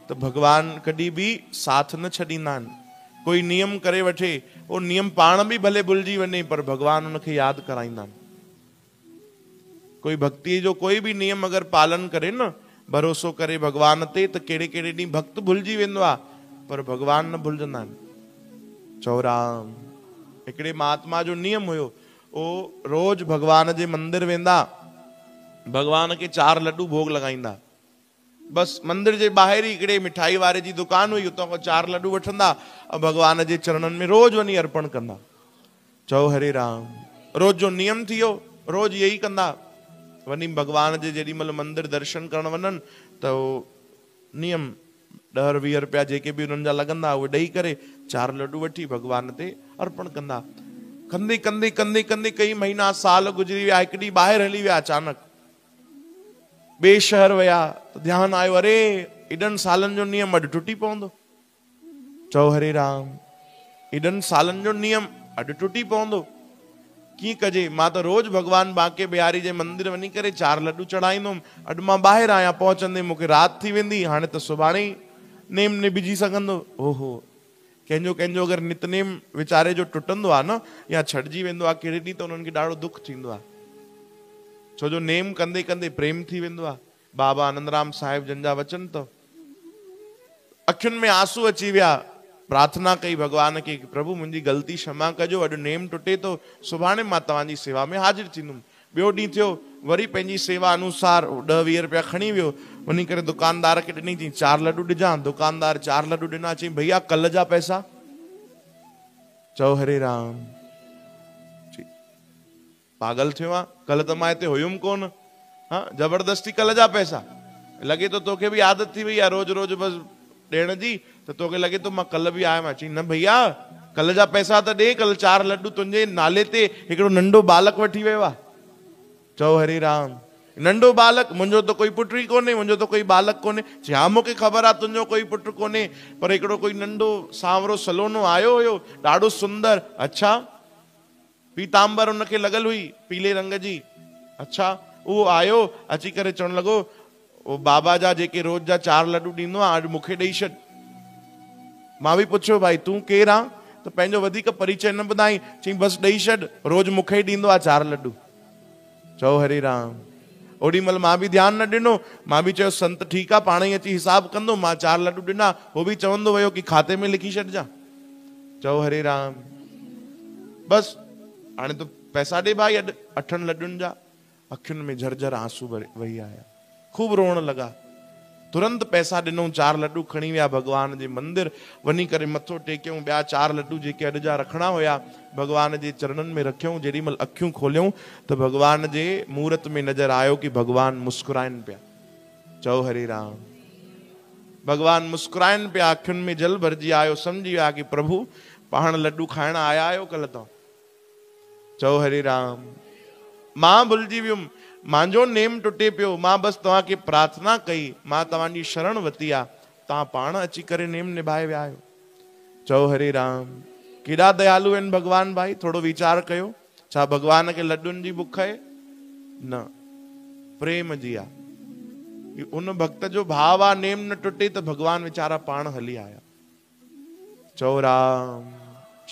त भॻवान कॾहिं बि साथ न छॾींदा आहिनि। कोई नियम करे वठे, उहो नियम पाण बि भले भुलिजी वञे, पर भॻवान उनखे यादि कराईंदा आहिनि। कोई भक्ति जो कोई बि नियम अगरि पालन करे न, भरोसो करे भॻवान ते, त कहिड़े कहिड़े ॾींहुं भक्त भुलिजी वेंदो आहे, पर भॻवान न भुलिजंदा आहिनि। चओ राम। हिकिड़े महात्मा जो नियम हुयो, उहो रोज़ भॻवान जे मंदिर वेंदा, भॻवान खे 4 लड्डू भोग लॻाईंदा। बसि मंदिर जे ॿाहिरि ई हिकिड़े मिठाई वारे जी दुकान हुई, उतां खां 4 लड्डू वठंदा ऐं भॻवान जे चरणनि में रोज़ वञी अर्पण कंदा। चओ हरे राम। रोज़ जो नियम थी वियो, रोज़ इहो ई कंदा। वञी भॻवान जे जेॾी महिल मंदिर दर्शन करण वञनि त उहो नियम 10-20 रुपया जेके बि उन्हनि जा लॻंदा उहे ॾेई करे 4 लड्डू वठी भॻवान ते अर्पण कंदा। कंदे कंदे कंदे कंदे कई महीना साल गुज़री विया। हिकु ॾींहुं ॿाहिरि हली विया, अचानक ॿिए शहर विया त ध्यानु आयो, अरे एॾनि सालनि जो नियम अॼु टुटी पवंदो। चओ हरे राम। एॾनि सालनि जो नियम अॼु टुटी पवंदो, कीअं कजे? मां त रोज़ भॻवान बांके बिहारी जे मंदिर वञी करे 4 लड्डू चढ़ाईंदुमि, अॼु मां ॿाहिरि आहियां, पहुचंदे मूंखे राति थी वेंदी, हाणे त सुभाणे ई नेम निभिजी सघंदो। ओहो, कंहिंजो कंहिंजो अगरि नितनेम वीचारे जो टुटंदो आहे न, या छॾिजी वेंदो आहे कहिड़े ॾींहुं, त उन्हनि खे ॾाढो दुख थींदो आहे, छो जो नेम कंदे कंदे प्रेम थी वेंदो आहे। बाबा आनंदराम साहिब जन जा वचन त अखियुनि में आंसू अची विया, प्रार्थना कई भॻवान खे, प्रभु मुंहिंजी ग़लती क्षमा कजो, अॼु नेम टुटे थो, सुभाणे मां तव्हांजी सेवा में हाज़िर थींदुमि। ॿियो ॾींहुं थियो, वरी पंहिंजी सेवा अनुसार 10-20 रुपया खणी वियो, वञी करे दुकानदार खे ॾिनी, चई 4 लड्डू ॾिजां। दुकानदार 4 लड्डू ॾिना, चई भैया कल जा पैसा। चओ हरे राम। पागल थियो आहे, कल त मां हिते हुयुमि कोन, हा ज़बरदस्ती कल जा पैसा। लॻे थो तोखे बि आदत थी वई आहे रोज़ रोज़ बसि ॾियण जी, त तोखे लॻे थो मां कल बि आयुमि आहियां। चई न भैया कल जा पैसा त ॾे, कल 4 लड्डू तुंहिंजे नाले ते हिकिड़ो नंढो बालक वठी वियो आहे। चओ हरे राम। नंढो बालक, मुंहिंजो त कोई पुटु ई कोन्हे, मुंहिंजो त कोई बालक कोन्हे। चई हा मूंखे ख़बर आहे तुंहिंजो कोई पुटु कोन्हे, पर हिकिड़ो कोई नंढो सांवरो सलोनो आयो हुयो, ॾाढो सुंदर। अच्छा, पीताम्बर उनखे लॻल हुई पीले रंग जी। अच्छा, उहो आयो, अची करे चवणु लॻो, उहो बाबा जा जेके रोज़ जा 4 लड्डू ॾींदो आहे, अॼु मूंखे ॾेई छॾ। मां बि पुछियो, भाई तूं केरु आहीं? त पंहिंजो वधीक परिचय न ॿुधाई। चई बसि ॾेई छॾ, रोज़ मूंखे ई ॾींदो आहे 4 लड्डू। चओ हरे राम। ओॾी महिल मां बि ध्यानु न ॾिनो, मां बि चयो संत ठीकु आहे, पाण ई अची हिसाबु कंदो। मां 4 लड्डू ॾिना, उहो बि चवंदो वियो की खाते में लिखी छॾिजां। चओ हरे राम। बसि हाणे त पैसा ॾे भाई अॼु 8 लड्डुनि जा। अखियुनि में झरझर आंसू वही आया, ख़ूब रोअण लॻा। तुरंत पैसा ॾिनऊं, 4 लड्डू खणी विया भॻवान जे मंदिर, वञी करे मथो टेकियऊं, ॿिया 4 लड्डू जेके अॼु जा रखणा हुया भॻवान जे चरणनि में रखियऊं। जेॾी महिल अखियूं खोलियऊं त भॻवान जे मूरत में नज़र आयो की भॻवान मुस्कुराइनि पिया। चओ हरे राम। भॻवान मुस्कुराइनि पिया, अखियुनि में जल भरिजी आयो, सम्झी विया की प्रभु पाण लड्डू खाइण आया आहियो कल्ह तव्हां। चओ हरे राम। मां भुलिजी वियुमि, मुंहिंजो नेम टुटे पियो, मां बसि तव्हांखे प्रार्थना कई, मां तव्हांजी शरण वरिती आहे, तव्हां पाण अची करे नेम निभाए विया आहियो। चओ हरे राम। केॾा दयालु आहिनि भॻवान भाई, थोरो वीचार कयो, छा भॻवान खे लड्डुनि जी बुख आहे? न, प्रेम जी आहे। उन भक्त जो भाव आहे नेम न टुटे, त भॻवान वीचारा पाण हली आया। चओ राम।